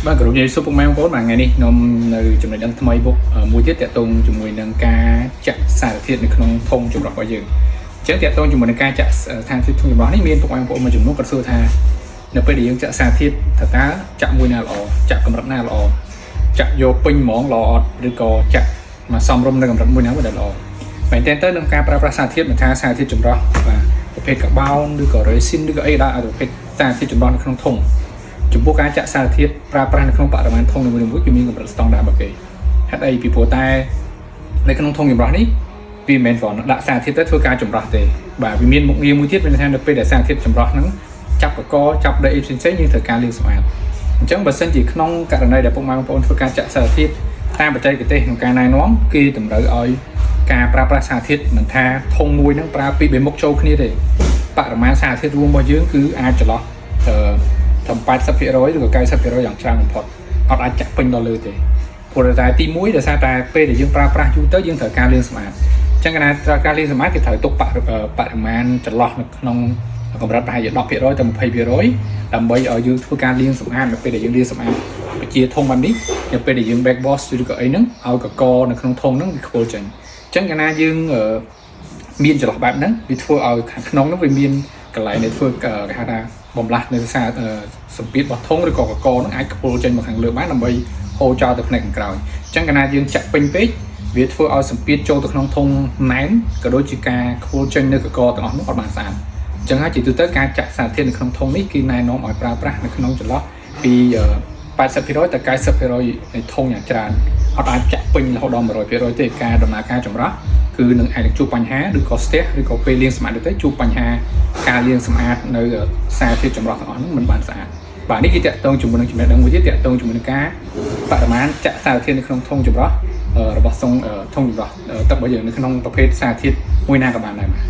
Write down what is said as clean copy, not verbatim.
បាទគោរពជំរាបសួរពុកម៉ែបងប្អូនបាទថ្ងៃនេះខ្ញុំនៅចំណេះដឹងថ្មីបុកមួយទៀតតាក់ទងជាមួយនឹងការចាក់សារធាតុនៅក្នុងធុងចម្រោះរបស់យើងអញ្ចឹងតាក់ទងជាមួយនឹងការចាក់សារធាតុធុងចម្រោះនេះមានពុកម៉ែបងប្អូនមួយចំនួនគាត់សួរថានៅពេលដែលយើងចាក់សារធាតុថាតើចាក់មួយណាល្អចាក់កម្រិតណាល្អចាក់យកពេញហ្មងល្អអត់ឬក៏ចាក់មកសមរម្យនៅកម្រិតមួយណាមួយដែលល្អមែនទែនទៅនឹងការប្រើប្រាស់សារធាតុមិនថាសារធាតុចម្រោះបាទប្រភេទកាបូនឬក៏ resin ឬក៏អីដែរឲ្យប្រភេទសារធាតុចម្រោះនៅក្នុងធុង ចំពោះការចាក់សារធាតុប្រើប្រាស់នៅក្នុងបរិមាណធុងនីមួយៗគឺមានកម្រិតស្តង់ដាររបស់គេហេតុអីពីព្រោះតែនៅក្នុងធុងចម្រោះនេះវាមិនមែនគ្រាន់តែដាក់សារធាតុទៅធ្វើការចម្រោះទេបាទវាមានមុខងារមួយទៀតមានន័យថានៅពេលដែលសារធាតុចម្រោះហ្នឹងចាប់កកចាប់ដីអីផ្សេងៗយើងត្រូវការលាងសម្អាតអញ្ចឹងបើសិនជាក្នុងករណីដែលពុកម៉ែបងប្អូនធ្វើការចាក់សារធាតុតាមបច្ចេកទេសក្នុងការណែនាំគេតម្រូវឲ្យការប្រើប្រាស់សារធាតុមិនថាធុងមួយហ្នឹងប្រើពីរបីមុខចូលគ្នាទេបរិមាណសារធាតុរួមរបស់យើងគឺអាចចន្លោះអឺ ត្រឹម80%ឬក៏90%យ៉ាងច្រើនបំផុតអត់អាចចាក់ពេញដល់លើទេព្រោះតែទី1ដោយសារតែពេលដែលយើងប្រើប្រាស់យូរទៅយើងត្រូវការលាងសម្អាតអញ្ចឹងកាលណាត្រូវការលាងសម្អាតគេត្រូវទុកបរិមាណចន្លោះនៅក្នុងកម្រិតប្រហែលជា10%ទៅ20%ដើម្បីឲ្យយើងធ្វើការលាងសម្អាតនៅពេលដែលយើងលាងសម្អាតពជាធុងបែបនេះនៅពេលដែលយើង back wash ឬក៏អីហ្នឹងឲ្យកកនៅក្នុងធុងហ្នឹងវាខ្ពុលចេញអញ្ចឹងកាលណាយើងមានចន្លោះបែបហ្នឹងវាធ្វើឲ្យខាងក្នុងហ្នឹងវាមានកន្លែងដែលធ្វើគេហៅថាបំលាស់នៅសារសម្ពាធរបស់ធុងឬក៏កកហ្នឹងអាចខ្ពុលចេញមកខាងលើបានដើម្បីហូរចោលទៅផ្នែកខាងក្រោយអញ្ចឹងកាលណាយើងចាក់ពេញពេកវាធ្វើឲ្យសម្ពាធចូលទៅក្នុងធុងណែនក៏ដូចជាការខ្ពុលចេញនៅកកទាំងអស់នោះអត់បានស្អាតអញ្ចឹងហើយជាទូទៅការចាក់សារធាតុនៅក្នុងធុងនេះគឺណែនាំឲ្យប្រើប្រាស់នៅក្នុងចន្លោះពី80%ទៅ90%នៃធុងយ៉ាងច្រើនអត់អាចចាក់ពេញរហូតដល់100%ទេការដំណើរការចម្រោះគឺនឹងអាចនឹងជួបបញ្ហាឬក៏ស្ទះឬក៏ពេលលាងសម្អាតទៅជួបបញ្ហាការលាងសម្អាតនៅសារធាតុចម្រោះទាំងអស់ហ្នឹងមិនបានស្អាតបាទនេះគឺតាក់ទងជាមួយនឹងចំណេះដឹងមួយទៀតតាក់ទងជាមួយនឹងការបរិមាណចាក់សារធាតុនៅក្នុងធុងចម្រោះរបស់សុងធុងចម្រោះទឹករបស់យើងនៅក្នុងប្រភេទសារធាតុមួយណាក៏បានដែរបាទ។